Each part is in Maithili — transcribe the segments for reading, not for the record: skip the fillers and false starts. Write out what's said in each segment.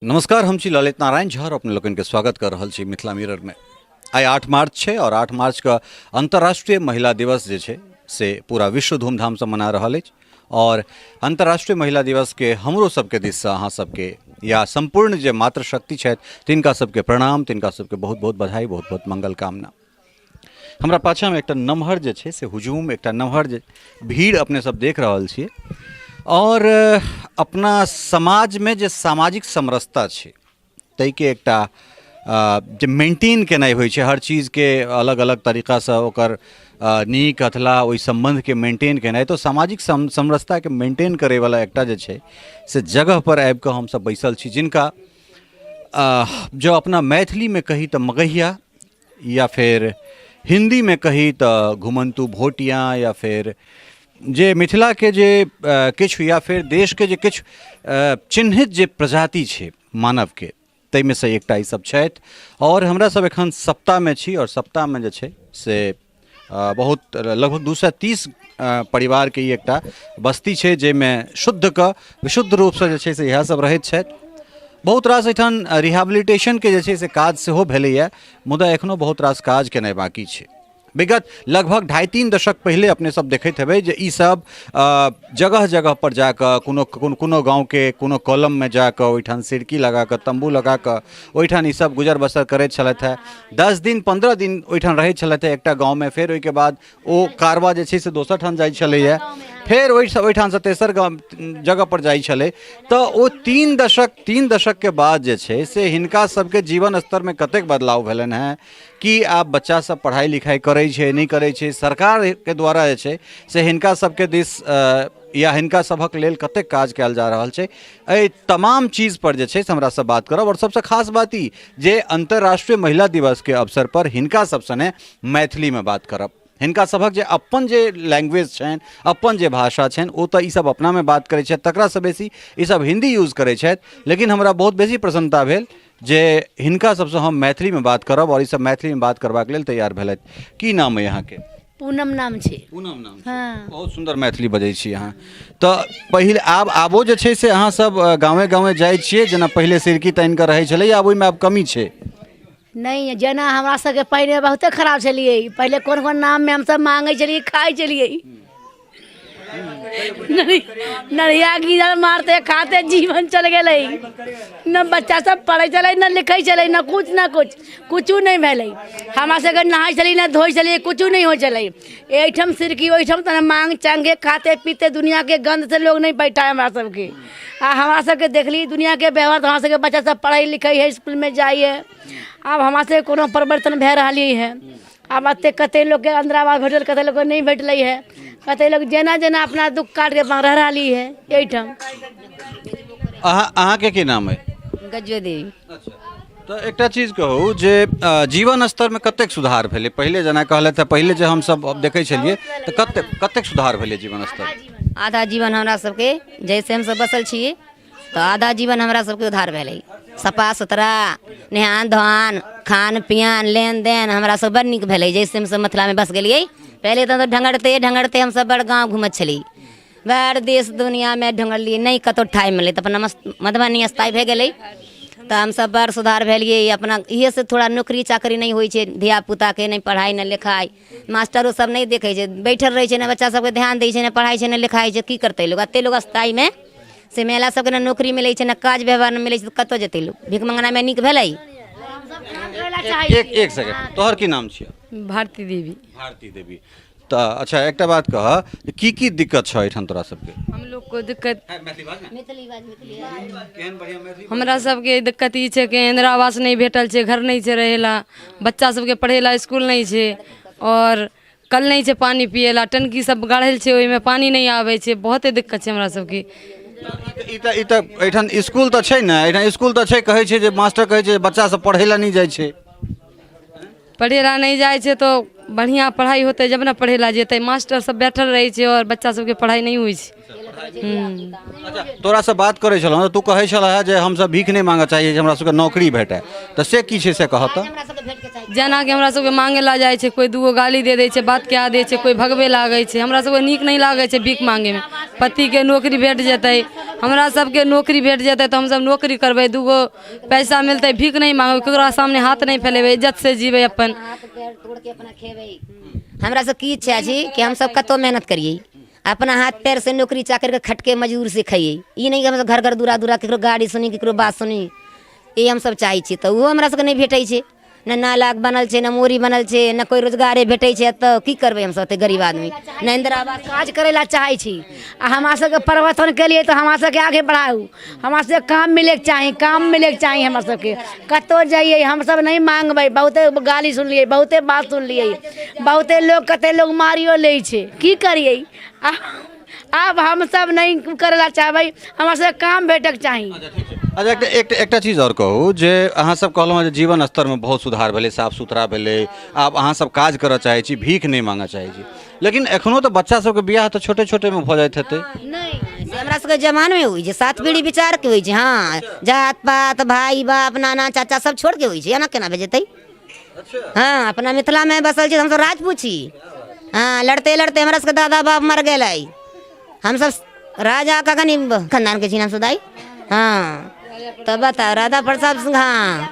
नमस्कार, हम छी ललित नारायण झा और अपने लोकनि के स्वागत कर रहल छी मिथिला मिरर में। आइ 8 मार्च छै और 8 मार्च के अंतर्राष्ट्रीय महिला दिवस जे छै से पूरा विश्व धूमधामसँ मना रहल अछि और अंतर्राष्ट्रीय महिला दिवस के हमरो सबके दिससँ अहाँ सबके या सम्पूर्ण जे मातृशक्ति छथि तिनका सबके प्रणाम, तिनका सबके बहुत बहुत बधाई, बहुत बहुत मंगल कामना। हमरा पाछाँमे एकटा नमहर जे छै से हुजूम, एकटा नमहर जे भीड़ अपने सब देख रहल छियै और अपना समाजमे जे सामाजिक समरसता छै ताहिके एकटा जे मेंटेन केनाइ होइ छै, हर चीजके अलग अलग तरीकासँ ओकर नीक अथला ओहि सम्बन्धके मेंटेन केनाइ, तऽ सामाजिक समरसताके मेंटेन करैवला एकटा जे छै से जगहपर आबिकऽ हमसब बैसल छी, जिनका जँ अपना मैथिलीमे कही तऽ मगहिया या फेर हिन्दीमे कही तऽ घुमन्तु भोटिया, या फेर जे मिथिलाके जे किछु या फेर देशके जे किछु चिन्हित जे प्रजाति छै मानवके, ताहिमे सँ एकटा ई सब छथि। आओर हमरा सब एखन सप्ताहमे छी और सप्ताहमे जे छै से बहुत लगभग 230 परिवारके ई एकटा बस्ती छै जाहिमे शुद्धके विशुद्ध रूपसँ जे छै से इएह सब रहैत छथि। बहुत रास एहिठाम रिहेबिलिटेशनके जे छै से काज सेहो भेलैए, मुदा एखनो बहुत रास काज केनाइ बाँकी छै। विगत लगभग 2.5-3 दशक पहिले अपने सब देखैत हेबै जे ई सब जगह जगह पर जाकऽ कोनो कोनो कोनो गाँवके कोनो कॉलममे जाकऽ ओहिठाम सिरकी लगाकऽ तम्बू लगाकऽ ओहिठाम ई सब गुजर बसर करैत छलथि हेँ। 10 दिन 15 दिन ओहिठाम रहैत छलथि हेँ एकटा गाँवमे, फेर ओहिके बाद ओ कारवा जे छै से दोसर ठाम जाइ छलैए, फेर ओहिठामसँ तेसर गाम जगहपर जाइ छलै। तऽ ओ 3 दशकके बाद जे छै से हिनका सबके जीवन स्तरमे कतेक बदलाव भेलनि हेँ, कि आब बच्चा सब पढ़ाइ लिखाइ करै छै नहि करै छै, सरकारके द्वारा जे छै से हिनका सबके दिस या हिनका सभक लेल कतेक काज कयल जा रहल छै, एहि तमाम चीज पर जे छै से हमरा सब बात करब। और सबसँ खास बात ई जे अंतर्राष्ट्रीय महिला दिवसके अवसर पर हिनका सब सने मैथिलीमे बात करब। हिनका सभक जे अपन जे लैंग्वेज छनि, अपन जे भाषा छनि, ओ तऽ ई सब अपनामे बात करै छथि, तकरासँ बेसी ई सब हिन्दी यूज करै छथि। लेकिन हमरा बहुत बेसी प्रसन्नता भेल जे हिनका सबसँ हम मैथिलीमे बात करब और ई सब मैथिलीमे बात करबाक लेल तैयार भेलथि। की नाम अइ अहाँके? पूनम नाम छै। पूनम नाम छै। हाँ। बहुत सुन्दर मैथिली बजै छी अहाँ। तऽ पहिल आबो जे छै से अहाँ सब गाँवे गाँवे जाइ छियै जेना पहिले सिरकी तानि कऽ रहै छलै, आब ओहिमे आब कमी छै? नहि, जेना हमरा सबके पहिने बहुते खराब छलियै, पहिले कोन कोन नाममे हमसब मांगै छलियै, खाइ छलियै, नरिया गिरल मारते खाते जीवन चल गेलै। न बच्चा सब पढ़ै छलै, न लिखै छलै, न कुछ न कुछ, कुछो नहि भेलै। हमरा सबके नहाइ छलियै, न धोइ छलियै, कुछो नहि होइ छलै। एहिठाम सिरकी ओहिठाम तऽ मांग चांगके खाते पीते दुनियाके गन्ध से लोग नहि बैठा है हमरा सबके। आ हमरा सबके देखली दुनियाके व्यवहार, तऽ हमरा सबके बच्चा सब पढ़ै लिखै है, इसकुलमे जाइ है। आब हमरा सबके कोनो परिवर्तन भए रहली है। आब एते कते लोकके इन्दिरा आवास भेटल, कते लोकके नहि भेटलै है, कते लोक जेना जेना अपना दुःख काटिके अपन रहि रहली है एहिठाम। अहाँके की नाम अइ? गज्जो देवी। अच्छा, तऽ एकटा चीज कहू जे जीवन स्तरमे कतेक सुधार भेलै? पहिले जेना कहलथि हँ, पहिले जे हमसब देखै छलियै तऽ कतेक सुधार भेलै जीवन स्तर? आधा जीवन हमरा सबके जैसे हमसब बसल छियै तऽ आधा जीवन हमरा सबके उधार भेलै। सफा सुथरा, नहान धोआन, खान पियान, लेन देन हमरा सब बड़ नीक भेलै जैसे हमसब मिथिलामे बस गेलियै। पहिले तऽ ढङ्गरते ढङ्गरते हमसब बड़ गाँव घूमैत छलियै, बड़ देश दुनिआँमे ढङ्गरलियै, नहि कतहु ठाइ मिललै तऽ अपना मधुबनी स्थायी भए गेलै। तऽ हमसब बड़ सुधार भेलियै अपना। इएहसँ थोड़ा नौकरी चाकरी नहि होइ छै धियापुताके, नहि पढ़ाइ नहि लिखाइ, मास्टरो सब नहि देखै छै, बैठल रहै छै, नहि बच्चा सबके ध्यान दै छै, नहि पढ़ाइ छै, नहि लिखाइ छै। की करतै लोक? एते लोक स्थायीमे से महिला सबके ने नौकरी मिलै छै, ने काज व्यवहार नहि मिलै छै, तऽ कतऽ जेतै लोक? भीख मङ्गनामे नीक भेलै? एक सेकंड, तोहर की नाम छियौ? भारती देवी। भारती देवी। तऽ अच्छा एकटा बात कह, की की दिक्कत छौ एहिठाम तोरा सबके? हम लोग को दिक्कत, हमरा सबके दिक्कत ई छै कि इन्दिरा आवास नहि भेटल छै, घर नहि छै रहै ला, बच्चा सबके पढ़ै ला इसकुल नहि छै, आओर कल नहि छै पानि पियै ला, टंकी सब गाड़ल छै ओहिमे पानि नहि आबै छै। बहुते दिक्कत छै हमरा सबके। ई तऽ एहिठाम इसकुल तऽ छै ने? एहिठाम इसकुल तऽ छै, कहै छै जे मास्टर कहै छै जे बच्चा सब पढ़ै लए नहि जाइ छै। पढ़ै ला नहि जाइ छै तऽ बढ़िआँ पढ़ाइ होतै जब ने पढ़ै ला जेतै। मास्टर सब बैठल रहै छै आओर बच्चा सबके पढ़ाइ नहि होइ छै। अच्छा, तोरासँ बात करै छलहुँ तऽ तू कहै छलह जे हमसब भीख नहि मांगऽ चाहै छी, हमरा सबके नौकरी भेटए, तऽ से की छै से कहऽ तऽ। जेनाकि हमरा सबके मांगे ला जाइ छै, कोइ दूगो गाली दे दै छै, बात कए दै छै, कोइ भगबै लागै छै। हमरा सबके नीक नहि लागै छै भीख मांगेमे। पतिके नौकरी भेट जेतै, हमरा सबके नौकरी भेट जेतै तऽ हमसब नौकरी करबै, दूगो पैसा मिलतै, भीख नहि मांगबै, ककरो सामने हाथ नहि फैलेबै, इज्जत से जीबै अपन। हाथ पैर तोड़ के अपना खेबै। हमरा सब की इच्छा छी कि हमसब कतौ मेहनत करियै, अपना हाथ पैर से नौकरी चाकर के खटके मजदूर से खइयै। ई नहि कि हमसब घर घर दूरा दूरा ककरो गाड़ी सुनी, ककरो बात सुनी। ई हमसब चाहै छी, तऽ ओहो हमरा सबके नहि भेटै छै। ने नाला बनल छै, ने मोरी बनल छै, ने कोइ रोजगारे भेटै छै एतऽ। की करबै हमसब एते गरीब आदमी? ने इन्दिरा आवास। काज करै लए चाहै छी आ हमरा सबके परिवर्तनके लिए तऽ हमरा सबके आगे बढ़ाउ। हमरा सबके काम मिलैके चाही, काम मिलैके चाही। हमरा सबके कतहु जइयै, हमसब नहि माँगबै। बहुते गाली सुनलियै, बहुते बात सुनलियै, बहुते लोक, कते लोक मारियो लै छै। की करियै आब? हमसब नहि करै लए चाहबै। हमरा सबके काम भेटैके चाही। अच्छा, एकटा एकटा एकटा चीज आओर कहू जे अहाँसभ कहलहुँ जे जीवन स्तरमे बहुत सुधार भेलै, साफ सुथरा भेलै, आब अहाँसभ काज करऽ चाहै छी, भीख नहि माँगऽ चाहै छी, लेकिन एखनो तऽ बच्चा सबके बियाह तऽ छोटे छोटेमे भऽ जाइत हेतै? नहि, से हमरा सबके जमानमे होइ छै, सात पीढ़ी विचार के होइ छै। हँ, जात पात, भाय बाप, नाना चाचा सब छोड़ के होइ छै। एना केना भेजेतै? हँ, अपना मिथिलामे बसल छी, हमसब राजपूत छी। हँ, लड़ते लड़ते हमरा सबके दादा बाप मर गेलै। हमसब राजा का कनि खानदानके छी हमसब दाइ। हँ, तब बताउ, राधा प्रसाद सिंह। हँ,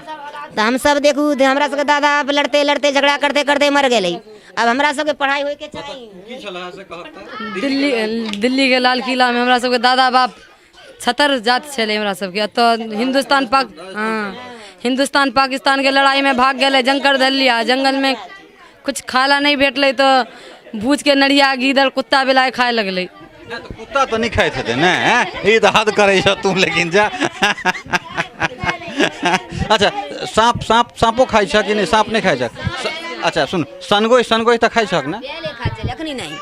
तऽ हमसब देखू, हमरा सबके दादा बाप लड़ते लड़ते, झगड़ा करते करते मर गेलै। आब हमरा सबके पढ़ाइ होइके चाही। दिल्ली दिल्लीके लाल किलामे हमरा सबके दादा बाप छतर जात छलै। हमरा सबके एतऽ हिन्दुस्तान पाक, हँ, हिन्दुस्तान पाकिस्तानके लड़ाइमे भाग गेलै जंकर धलिया जंगलमे। कुछ खाय ला नहि भेटलै तऽ भूजके नढ़िया, गीदड़, कुत्ता, बिलाइ खाय लगलै। नहि तऽ कुत्ता तऽ नहि खाइत हेतै ने? हैं? ई तऽ हद करै छह तू, लेकिन जा। अच्छा, साँप साँप साँपो खाइ छह कि नहि? साँप नहि खाइ छह? अच्छा सुन, सनगोइ सनगोइ तऽ खाइ छहक ने? पहले खा चली, अखनी नहीं।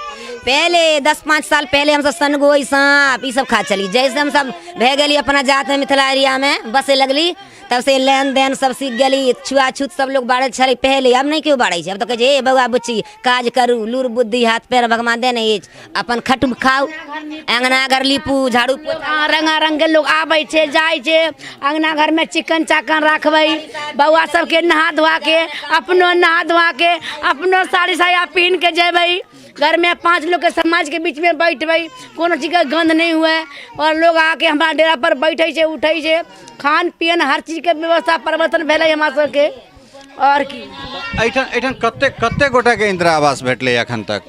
पहले 10-5 साल पहले हमसब सनगोई, सांप ई सब खा चली। जैसे हमसब भए गेली अपना जात में, मिथिला एरिया में बसे लगली, तब से लेन देन सब सीख गेली। छुआछूत सब लोग बारै छलै पहले, आब नहि केओ बारै छै। आब तऽ कहै छै, ए बौआ बुच्ची, काज करू, लूर बुद्धि हाथ पैर भगवान देने अछि, अपन खटू खाउ, अङ्गना घर लीपू, झाड़ू पोछा। रंगा रंग के लोग आबै छै, जाइ छै। अङ्गना घरमे चिकन चाकन राखबै, बौआ सबके नहा धोआ के, अपनो नहा धोआ के, अपनो साड़ी साया पहिन के जेबै। घरमे 5 लोगके समाजके बीचमे बैठबै, कोनो चीजके गन्ध नहि हुए। आओर लोग आके हमरा डेरा पर बैठै छै, उठै छै। खान पियन हर चीजके व्यवस्था परिवर्तन भेलै हमरा सबके। आओर की? एहिठाम एहिठाम कते कते गोटाके इन्दिरा आवास भेटलै एखन तक?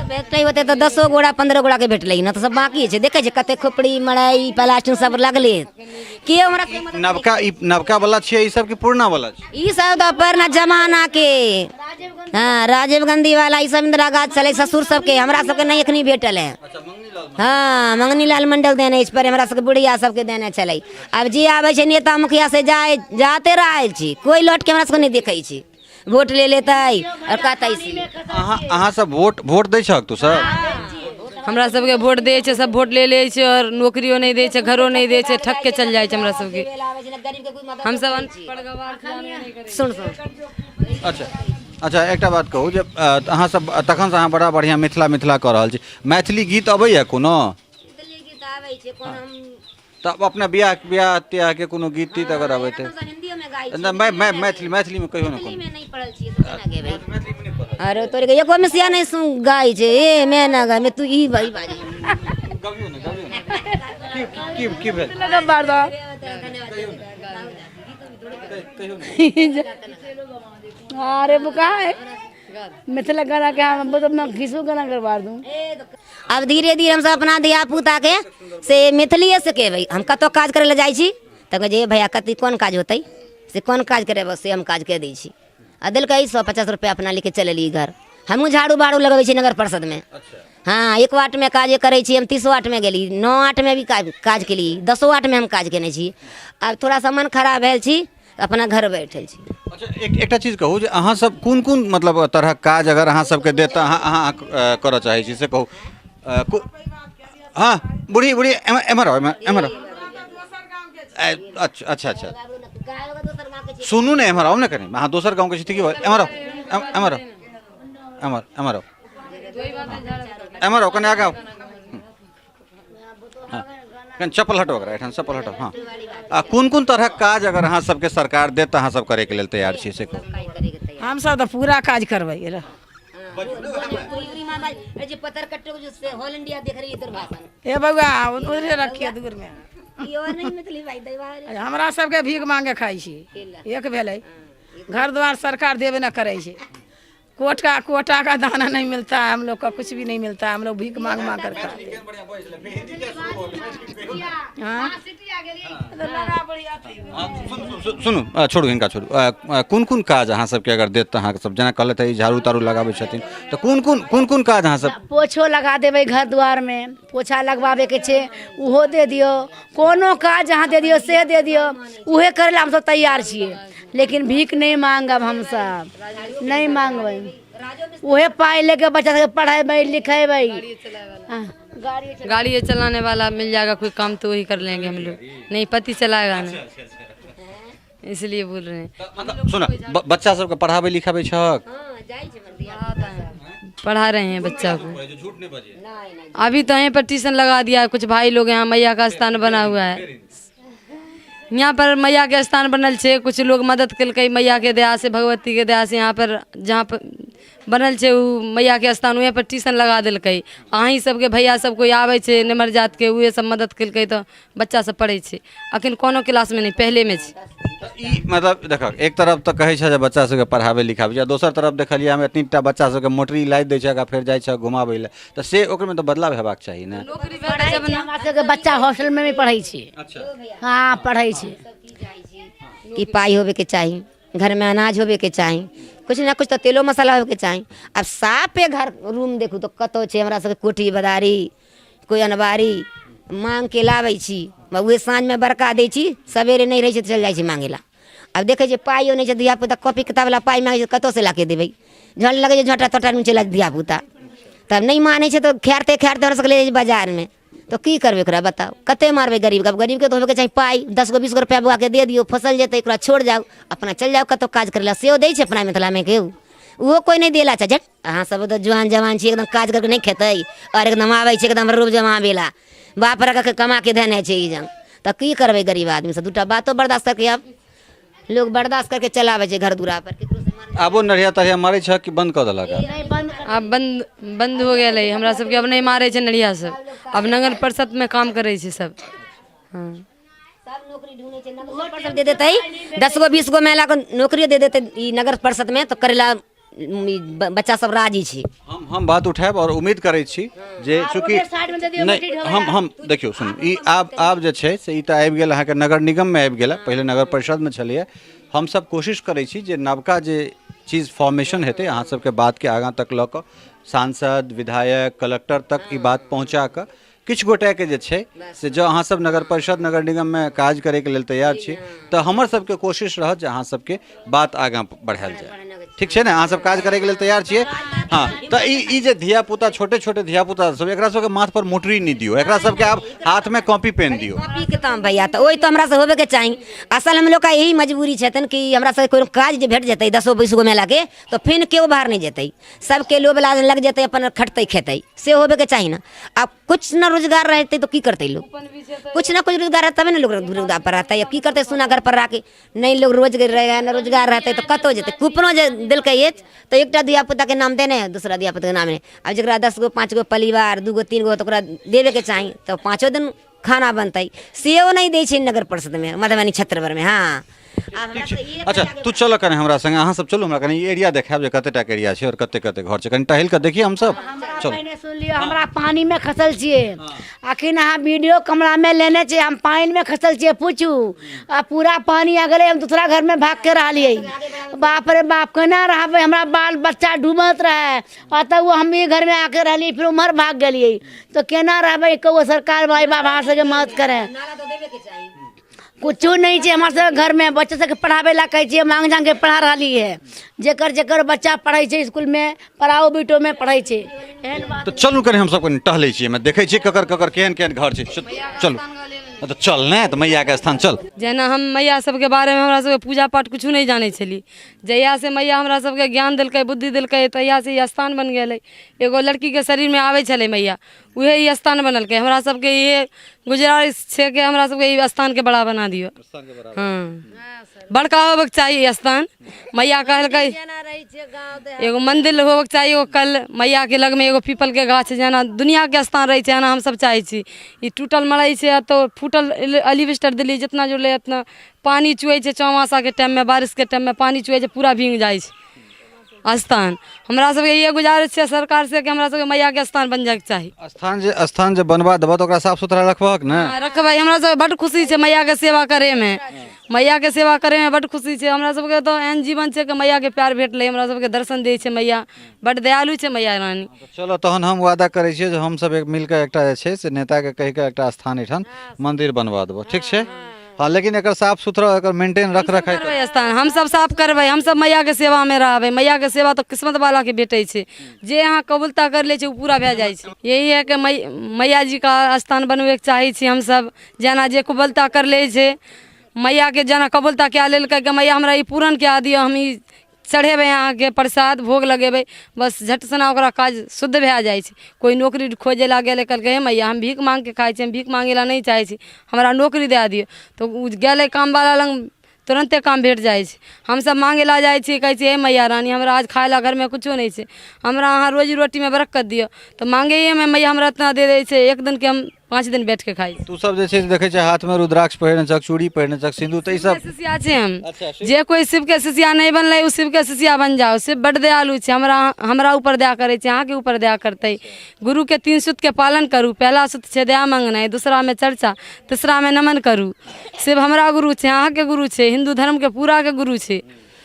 भेटलै होतै तऽ दसो गोड़ा 15 गोड़ाके भेटलै, ने तऽ सब बाँकी छै। देखै छै कते खोपड़ी मड़ाइ प्लास्टिक सब लगले, के हमरा सबके मदद? नवका, ई नवका वाला छियै ई सब कि पुरना वाला छै? ई सब तऽ पुरना जमाना के। हँ, राजीव गांधी वाला ई सब इंदिरा गाछ छलै ससुर सबके। हमरा सबके नहि एखनी भेटल है। हँ, मंगनी लाल मंडल देने अछि, पर हमरा सबके बुढ़िया सबके देने छलै। आब जे आबै छै नेता मुखिया से जाय जाते रहल छी, कोइ लौट के हमरा सबके नहि देखै छै। वोट ले लेतै आओर कहतै से। अहाँ अहाँ सब वोट वोट दै छहक तू सब? हमरा सबके वोट दै छै, सब वोट ले लै छै आओर नौकरियो नहि दै छै, घरो नहि दै छै, ठक के चल जाइ छै हमरा सबके। हमसब अनपढ़ गवार छी, जानबे नहि करै छी। सुन सुन। अच्छा अच्छा, एकटा बात कहू जे अहाँ सब तखनसँ अहाँ बड़ा बढ़िआँ मिथिला मिथिला कऽ रहल छी। मैथिली गीत अबैए कोनो? मैथिली गीत आबै छै कोनो हम? तब अपना बियाह बियाह तियाहके कोनो गीत तीत अगर अबैत हमसब हिंदियो में गाय नहि, मैं मैं मैथिली मैथिलीमे कहियौ ने कोनो। में नहीं पढ़ल छियै तऽ केना गेबै? अरे तोरे के एको मिसिया नहीं सुन गाय छै। ए मैं ना गाय, मैं तू ई भाई बाजे। गबियौ ने, गबियौ ने। की की की भेल? लगा बार दो। अरे बुका है मिथिला गाना के, हम तो अपना घिसू गाना करवा दूं। आब धीरे धीरे हमसब अपना धिया पुता के से मैथिलीए से केबै। हम कतौ काज करै लए जाइ छी तऽ कहै छै, ए भैया, कथी कोन काज होतै से कोन काज करेबो? से हम काज करि दै छी आ देलकै 150 रुपैआ, अपना लेके चलि एली घर। हमहूँ झाड़ू बहारू लगबै छी नगर परिषदमे। हँ, 1 वार्डमे काज करै छी हम, 30 वार्डमे गेली, 9 वार्डमे भी काज काज केली, दसो वार्डमे हम काज केने छी। आब थोड़ा सा मन खराब भेल छी, अपना घर बैठल छी। अच्छा, एक एकटा चीज कहू जे अहाँ सब कोन कोन मतलब तरहक काज अगर अहाँ सबके देत तऽ अहाँ अहाँ करऽ चाहै छी से कहू। हँ, बूढ़ी बूढ़ी, एम्हर एम्हर आउ, एम्हर एम्हर आउ। अच्छा अच्छा अच्छा, सुनू ने, एम्हर आउ ने कनि। अहाँ दोसर गाँवके छी तऽ की भेल? एम्हर आउ, एम्हर आउ, एम्हर एम्हर आउ, एम्हर आउ, कनि आगाँ आउ। हँ, कनि चप्पल हटो ओकरा एहिठाम, चप्पल हटो। हँ, आ कोन कोन तरहक काज अगर अहाँ सबके सरकार देत तऽ अहाँ सब करैके लेल तैयार छी से कहू। हमसब तऽ पूरा काज करबै। जे पतर कट्टो जो से ऑल इंडिया देख रही है तोर भाषण। हे बौआ, उधरे रखिए दूर में। ई और नहीं मैथिली भाई दैवा। हमरा सबके भीख मांगे खाइ छी, एक भेलै घर द्वार सरकार देबे न करै छै। कोट का कोटा का दाना नहीं मिलता है हम लोग का, कुछ भी नहीं मिलता है, हम लोग भीख मांग मांग कर खाते हैं। हाँ सुनू, छोड़ू हिनका, छोड़ू। कोन कोन काज अहाँ सबके अगर देत तऽ अहाँके सब जेना कहलथि ई झाड़ू ताड़ू लगाबै छथिन, तऽ कोन कोन कोन कोन काज अहाँ सब? पोछो लगा देबै, घर दुआरमे पोछा लगवाबैके छै, ओहो दे दियौ। कोनो काज अहाँ दे दियौ से दे दियौ, उहे करै लए हमसब तैयार छियै, लेकिन भीख नहि मांगब, हमसब नहि मांगबै। उहे पाइ लेके बच्चा सबके पढ़ेबै लिखेबै। हाँ, गाड़ी गाड़ी चलाने वाला मिल जाएगा कोई काम तो वही कर लेंगे हम लोग। नहीं, पति चलाएगा ना, इसलिए बोल रहे हैं। मतलब सुन, बच्चा सबके पढ़ाबै लिखाबै छहक? पढ़ा रहे हैं बच्चा को। झूठ नहीं बजे। अभी तो यहीं पर ट्यूशन लगा दिया है। कुछ भाई लोग, यहाँ मैया का स्थान बना हुआ है, यहाँ पर मैया के स्थान बनल छै। कुछ लोग मदद केलकै मैया के दया से, भगवती के दया से। यहाँ पर जहाँ पर बनल छै उ मैया के स्थान, वहाँ पर ट्यूशन लगा देलकै। अहीं सबके भैया सब कोइ आबै छै नेमर जातके, उहे सब मदद केलकै तऽ बच्चा सब पढ़ै छै। अखन कोनो क्लासमे नहि, पहिलेमे छै। ई मतलब देखक, एक तरफ तऽ कहै छै जे बच्चा सबके पढ़ाबै लिखाबै छै, आ दोसर तरफ देखलियै हम एतनीटा बच्चा सबके मोटरी लादि दै छै आ फेर जाइ छै घुमाबै लए, तऽ से ओकरमे तऽ बदलाव हेबाक चाही ने। नौकरी भेटै जब ने। हमरा सबके बच्चा हॉस्टलमे भी पढ़ै छै। हाँ, पढ़ै छै। कि पाइ होबेके चाही, घरमे अनाज होबेके चाही, कुछ ना कुछ तऽ तेलो मसाला होबेके चाही। आब साफे घर रूम देखू तऽ कतहु छै हमरा सबके कोठी बदारी, कोइ अनबारी, माँगके लाबै छी। उहे साँझमे बड़का दै छी, सवेरे नहि रहै छै तऽ चलि जाइ छी माँगै लए। आब देखै छियै पाइयो नहि छै, धियापुता कॉपी किताब लए पाइ माँगै छै, कतऽसँ ला के देबै? झल लगै छै झोँटा तोँटा चलि जाइ धियापुता, तब नहि मानै छै तऽ खेरते खेरते हमरा सबके ले जाइ छै बाजारमे। तऽ की करबै ओकरा बताउ? कते मारबै गरीबके? आब गरीबके तऽ होबेके चाही पाइ, 10 गो 20 गो रुपैआ बौआके दे दियौ, फसल जेतै, ओकरा छोड़ जाउ, अपना चलि जाउ कतहु काज करै लए। सेहो दै छै अपना मिथिलामे केओ? ओहो कोइ नहि देला छै। झट, अहाँ सब तऽ जुआन जवान छी, एकदम काज करके नहि खेतै आओर एकदम आबै छै एकदम रूप जमाबै ला, बाप रखके कमा के देने छै ई जंग। तऽ की करबै गरीब आदमी सब? दूटा बातो बर्दाश्त करके आब लोग बर्दाश्त करके चलाबै छै घर दुरा पर केकरो से मार। आबो नढ़िया तढ़िया मारै छह कि बंद कऽ देलक? नहि, बंद। आब बंद बंद हो गेलै। हमरा सबके आब नहि मारै छै नढ़िया सब, आब नगर परिषदमे काम करै छै सब। हँ। सब नौकरी ढूंढै छै। नगर परिषद दे देतै 10 गो 20 गो महिला को नौकरी दे देतै ई नगर परिषद में तऽ करेला ई बच्चा सब राजी छै। हम बात उठायब आओर उम्मीद करै छी जे चूँकि रोडे साइडमे दे दियौ, नहि मिट्टी ढोबै। हम देखियौ, सुनू, ई आब जे छै से ई तऽ आबि गेल अहाँके नगर निगममे आबि गेल, पहिले नगर परिषदमे छलैए। हमसब कोशिश करै छी जे नवका जे चीज फॉर्मेशन हेतै, अहाँ सबके बातके आगाँ तक लऽ कऽ सांसद, विधायक, कलेक्टर तक ई बात पहुँचा कऽ किछु गोटेके जे छै से जँ अहाँसब नगर परिषद, नगर निगममे काज करैके लेल तैयार छी तऽ हमर सबके कोशिश रहत जे अहाँ सबके बात आगाँ बढ़ायल जाय। ठीक छै ने? अहाँ सब काज करैके लेल तैयार छियै? हँ। तऽ ई जे धियापुता, छोटे छोटे धियापुता सब, एकरा सबके माथ पर मोटरी नहि दियौ, एकरा सबके आब हाथमे कॉपी पेन दियौ। कॉपी किताब भैया, तऽ ओहि तऽ हमरा से होबेके चाही। असल हम लोग का यही मजबूरी छथिन कि हमरा सबके कोनो काज जे भेट जेतै दसो 20 गो महिलाके तऽ फेर केओ बाहर नहि जेतै, सबके लोभ लग जेतै, अपन खटतै खेतै, से होबेके चाही ने। आब कुछ न रोजगार रहतै तऽ की करतै लोग? कुछ ना कुछ रोजगार रहतै तबे ने लोग रोजगार पर रहतै। अब की करतै सुना घर पर राखी? नहि लोग रोजगार रहेगा न रोजगार रहतै तऽ कतहु जेतै? कूपनो जे देलकै अछि तऽ एकटा धियापुताके नाम देने है, दूसरा धियापुताके नाम नहि। आब जकरा 10 गो 5 गो परिवार, दू गो तीन गो, तऽ ओकरा देबेके चाही, तऽ पाँचो दिन खाना बनतै, सेहो नहि दै छै नगर परिषदमे, मधुबनी क्षेत्रभरमे। हँ, आब हमरा सबके ई अच्छा, तू चल कनि हमरा संगे, अहाँ सब चलू, हमरा कनि ई एरिया देखायब जे कते टाके एरिया छै और कते कते घर छै। कनि टहल कऽ देखिए हमसब, चलू। पहिने सुन लियौ, हमरा पानिमे खसल छियै। अखन अहाँ वीडियो कमरामे लेने छियै, हम पानिमे खसल छियै, पूछू। आ पूरा पानी आ गेलै, हम दूसरा घरमे भाग के रहलियै। बाप रे बाप, केना रहबै? हमरा बाल बच्चा डूबत रहै आ तब हम ई घरमे आके रहलियै, फिर उम्हर भाग गेलियै, तऽ केना रहबै? कहियो सरकार भाई बाप अहाँ सबके मदद करे। नाला तऽ देबेके चाही। कुछो नहि छै हमरा सबके घरमे। बच्चा सबके पढ़ाबै लए कहै छियै, मांग जांग के पढ़ा रहली है। जेकर जेकर बच्चा पढ़ै छै इसकुलमे, पढ़ाओ बेटोमे पढ़ै छै, एहन बात। तऽ चलू कनि हमसब कनि टहलै छियै एहिमे, देखै छियै ककर ककर केहन केहन घर छै। चलू, तऽ चल ने तऽ मैयाके स्थान चल। जेना हम मैया सबके बारेमे, हमरा सबके पूजा पाठ किछु नहि जानै छली। जहियासँ मैया हमरा सबके ज्ञान देलकै, बुद्धि देलकै, तहियासँ ई स्थान बनि गेलै। एगो लड़कीके शरीरमे आबै छलै मैया, उहे ई स्थान बनेलकै। हमरा सबके इहे गुजारिश छै कि हमरा सबके ई स्थानके बड़ा बना दियौ। हँ, बड़का होबऽके चाही ई स्थान। मैया कहलकै एगो मंदिर होबक चाही, एगो कल मैयाके लगमे एगो पीपलके गाछ, जेना दुनिआके स्थान रहै छै एना हमसब चाहै छी। ई टूटल मड़ै छै, एतऽ फूटल एलिवेस्टर देलियै, जितना जुड़लै उतना पानि चुअै छै। चौमासाके टाइममे, बारिशके टाइममे पानि चुअै छै, पूरा भींग जाइ छै स्थान। हमरा सबके इएह गुजारिश छै सरकारसँ कि हमरा सबके मैयाके स्थान बनि जाइके चाही। स्थान जे बनबा देबह तऽ ओकरा साफ सुथरा रखबहक ने? हँ, रखबै। हमरा सबके बड्ड खुशी छै मैयाके सेवा करैमे, मैयाके सेवा करैमे बड्ड खुशी छै। हमरा सबके तऽ एहन जीवन छै कि मैयाके प्यार भेटलै, हमरा सबके दर्शन दै छै मैया, बड्ड दयालु छै मैया रानी। चलो तहन हम वादा करै छियै जे हमसब एक मिलके एकटा जे छै से नेताके कहि कऽ एकटा स्थान एहिठाम मन्दिर बनवा देबो, ठीक छै? हँ, लेकिन एकर साफ सुथरा, एकर मेंटेन रख रखाइ करबै स्थान हमसब साफ करबै, हमसब मैयाके सेवामे रहबै। मैयाके सेवा तऽ किस्मत वालाके भेटै छै, जे अहाँ कबूलता कर लै छै ओ पूरा भए जाइ छै। यही है कि मैया जी का स्थान बनबैके चाहै छी हमसब। जेना जे कबूलता कर लै छै मैयाके, जेना कबूलता कए लेलकै कि मैया हमरा ई पूरन कए दिअ, हम ई चढ़ेबै अहाँके प्रसाद भोग लगेबै, बस झट सना ओकरा काज शुद्ध भए जाइ छै। कोइ नौकरी खोजै लए गेलै, कहलकै हे मैया हम भीख माङ्गिके खाइ छी, हम भीख माङ्गै लए नहि चाहै छी, हमरा नौकरी दए दिअ, तऽ ओ गेलै कामवला लग, तुरन्ते काम भेट जाइ छै। हमसभ माङ्गै लए जाइ छी, कहै छी हे मैया रानी हमरा आज खाइ लए घरमे किछो नहि छै, हमरा अहाँ रोजी रोटीमे बरक्कत दिअ, तऽ माङ्गैएमे मैया हमरा इतना दे दै छै, एक दिनके हम 5 दिन बैठ के खाइ छी। तू सब जे छै से देखै छै हाथमे रुद्राक्ष पहिरने छक, चूड़ी पहिरने छक, सिन्दूर, तऽ ई सब शिष्या छै हम। अच्छा, शिव- जे कोइ शिवके शिष्या नहि बनलै ओ शिवके शिष्या बन जाओ। शिव बड्ड दयालु छै, हमरा ऊपर दया करै छै, अहाँके ऊपर दया करतै। गुरुके 3 सूत्रके पालन करू। पहला सूत्र छै दया मांगनाइ, दूसरामे चर्चा, तीसरामे नमन करू। शिव हमरा गुरु छै, अहाँके गुरु छै, हिन्दू धर्मके पूराके गुरु छै।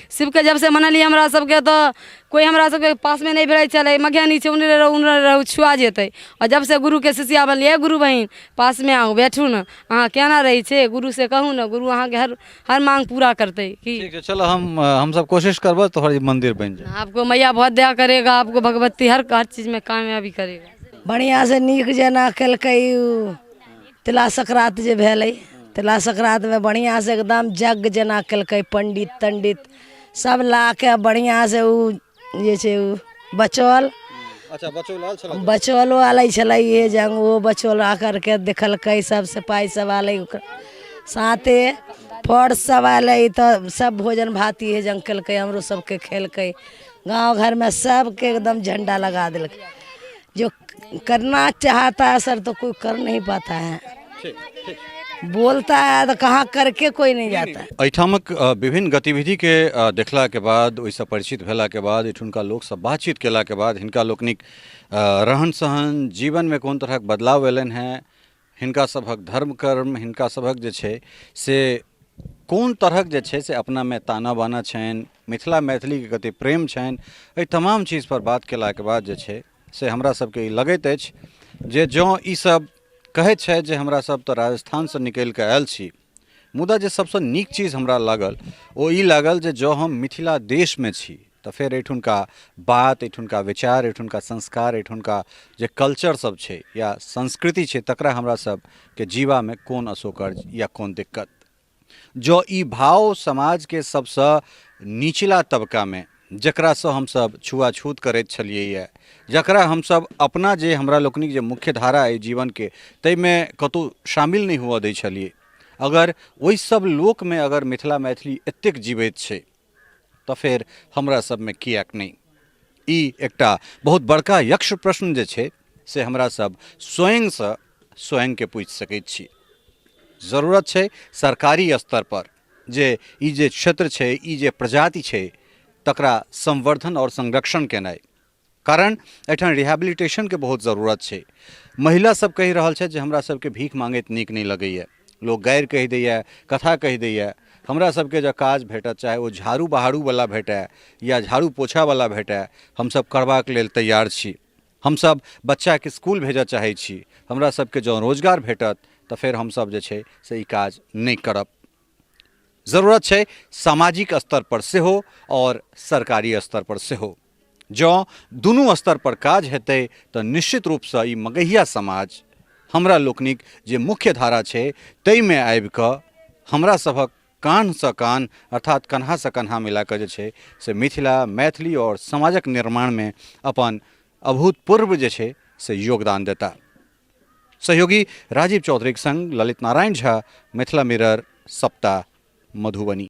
शिवके जब से मनलियै हमरा सबके तऽ कोइ हमरा सबके पासमे नहि भिड़ै छलै, मघियानी छै, उन्हरे रहू उन्हरे रहू, छुआ जेतै। आओर जब से गुरुके शिष्या बनलियै, गुरु बहिन पासमे आउ, बैठू ने, अहाँ केना रहै छै, गुरुसँ कहू ने, गुरु अहाँके हर माँग पूरा करतै की। ठीक छै, चलो हमसब कोशिश करबो तोहर ई मन्दिर बनि जाए। आपको मैया बहुत दया करेगा, आपको भगवती हर चीजमे कामयाबी करेगा। बढ़िआँसँ नीक जेना केलकै ओ तिला संक्रान्ति जे भेलै, तिला संक्रान्तिमे बढ़िआँसँ एकदम यज्ञ जेना केलकै, पण्डित तण्डित सब लाके बढ़िआँसँ ओ जे छै ओ बचौल। अच्छा, बचौल आयल छलै? बचौलो आलै छलै इहे जंग, ओ बचौल आ करके देखलकै, सब सिपाही सब आलै ओकरा साथे, फौज सब आलै, तऽ सब भोजन भात इहे जंग केलकै, हमरो सबके खेलकै, गाँव घरमे सबके एकदम झण्डा लगा देलकै। जो करना चाहता है सर तो कोई कर नहीं पाता है, बोलता है तो कहाँ करके कोई नहीं जाता है। एहिठामक विभिन्न गतिविधिके देखलाके बाद, ओहिसँ परिचित भेलाके बाद, एहिठुनका लोकसँ बातचीत केलाके बाद, हिनका लोकनिक रहन सहन जीवनमे कोन तरहक बदलाव अयलनि हेँ, हिनका सभक धर्म कर्म, हिनका सभक जे छै से कोन तरहक जे छै से अपनामे ताना बाना छनि, मिथिला मैथिलीके कतेक प्रेम छनि, एहि तमाम चीजपर बात केलाके बाद जे छै से हमरा सबके ई लगैत अछि जे जँ ई सब कहैत छथि जे हमरा सब तऽ राजस्थानसँ निकलि कऽ आयल छी, मुदा जे सबसँ नीक चीज हमरा लागल ओ ई लागल जे जँ हम मिथिला देशमे छी तऽ फेर एहिठुनका बात, एहिठुनका विचार, एहिठुनका संस्कार, एहिठुनका जे कल्चर सब छै या संस्कृति छै तकरा हमरा सबके जीवामे कोन असोकर्ज या कोन दिक्कत। जँ ई भाव समाजके सबसँ निचला तबकामे जकरासँ हमसब छुआछूत करैत छलियैए, जकरा हमसब अपना जे हमरा लोकनिक जे मुख्य धारा अइ जीवनके ताहिमे कतहु शामिल नहि हुअ दै छलियै, अगर ओहि सब लोकमे अगर मिथिला मैथिली एतेक जीवैत छै तऽ फेर हमरा सबमे किएक नहि? ई एकटा बहुत बड़का यक्ष प्रश्न जे छै से हमरा सब स्वयंसँ स्वयंके पूछि सकैत छी। जरूरत छै सरकारी स्तर पर जे ई जे क्षेत्र छै, ई जे प्रजाति छै, तकरा संवर्धन आओर संरक्षण केनाइ, कारण एहिठाम रिहेबिलिटेशनके बहुत जरूरत छै। महिला सब कहि रहल छथि जे हमरा सबके भीख मांगैत नीक नहि लगैए, लोक गारि कहि दैए, कथा कहि दैए, हमरा सबके जँ काज भेटत, चाहे ओ झाड़ू बहारूवला भेटए या झाड़ू पोछावला भेटए, हमसब करबाक लेल तैयार छी। हमसब बच्चाके स्कूल भेजऽ चाहै छी, हमरा सबके जँ रोजगार भेटत तऽ फेर हमसब जे छै से ई काज नहि करब। जरूरत छै सामाजिक स्तर पर सेहो आओर सरकारी स्तर पर सेहो। जँ दुनू स्तर पर काज हेतै तऽ निश्चित रूपसँ ई मगहिया समाज हमरा लोकनिक जे मुख्य धारा छै ताहिमे आबिकऽ हमरा सभक कान्हसँ कान्ह अर्थात कन्हासँ कन्हा मिलाकऽ जे छै से मिथिला मैथिली आओर समाजक निर्माणमे अपन अभूतपूर्व जे छै से योगदान देता। सहयोगी राजीव चौधरीक संग ललित नारायण झा, मिथिला मिरर, सप्ताह, मधुबनी।